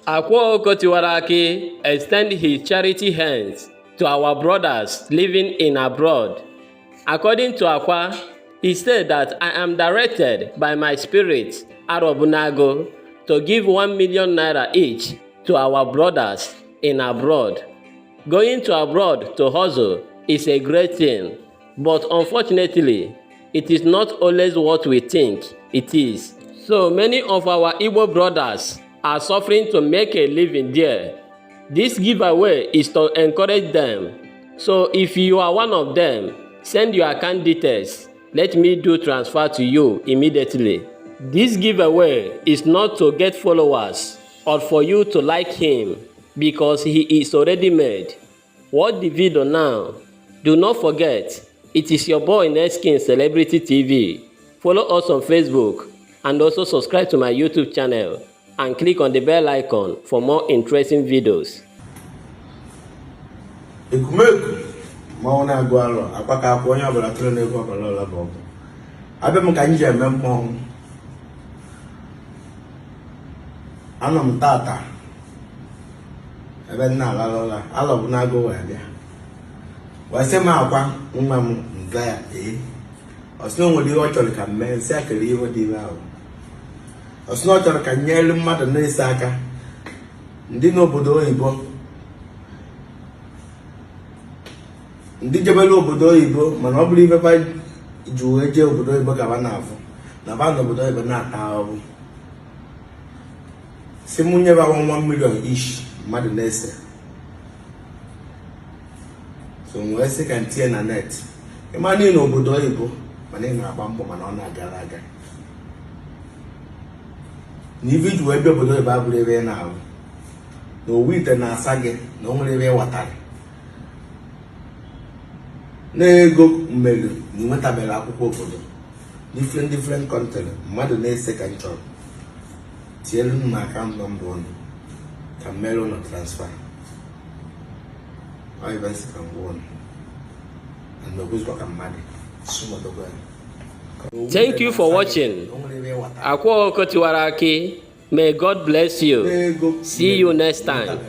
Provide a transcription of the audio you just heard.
Akwa Okuko Tiwara Aki extend his charity hands to our brothers living in abroad. According to Akwa, he said that I am directed by my spirit, Arobunago, to give 1 million naira each to our brothers in abroad. Going to abroad to hustle is a great thing, but unfortunately, it is not always what we think it is. So many of our Igbo brothers are suffering to make a living there. This giveaway is to encourage them. So if you are one of them, send your account details. Let me do transfer to you immediately. This giveaway is not to get followers or for you to like him because he is already made. Watch the video now. Do not forget, it is your boy Neskin Celebrity TV. Follow us on Facebook and also subscribe to my YouTube channel and click on the bell icon for more interesting videos. Ekumeku mmanwụ na-agụ alọ akwa ka akwa onye ọbụla tụrụ n'egwu ọbara ọla bụ ọgụ abịa m ka m ji eme mmọnwụ. Anọ m tata ebe m na-alalụ ụla, Alọbụnagụ wee bịa wee sị m, Akwa nwa m, m za ya ee. Ọ sị na o nwere ihe ọ chọrọ ka m mee. M sị ya kere ihe dị ime ahụ. Ọ sị na ọ chọrọ ka m nyere mmadụ na-ese aka, ndị n'obodo oyibo, ndị jebere obodo oyibo, mana ọ bụrọ ife fa ji wee jee obodo oyibo ka ba na-afụ na ba n'obodo oyibo na-ata ahụhụ. Sị mụ nye ba 1 million each, mmadụ na-ese. So m wee sị ka m tinye na net. Ịma niile n'obodo oyibo, mana ị na-agba mbọ, mana ọ na-agara aga na ife i ji wee bịa obodo oyibo abụrọ ife ị na-alụ, na owu ite na-asa gị, na o nwerọ ife ị watara na ego mmelu na ịnwetabere akwụkwọ obodo different different country. Mmadụ na-ese ka m chọrọ. Tielu m account number ụnụ ka m mere ụnụ transfer. Ọ ife m sị ka m gwa ụnụ na ekwuzikwa ka mmadụ sụmọdogwa ya. Thank you for watching. Akwa Okuko Tiwara Aki. May God bless you. See you next time.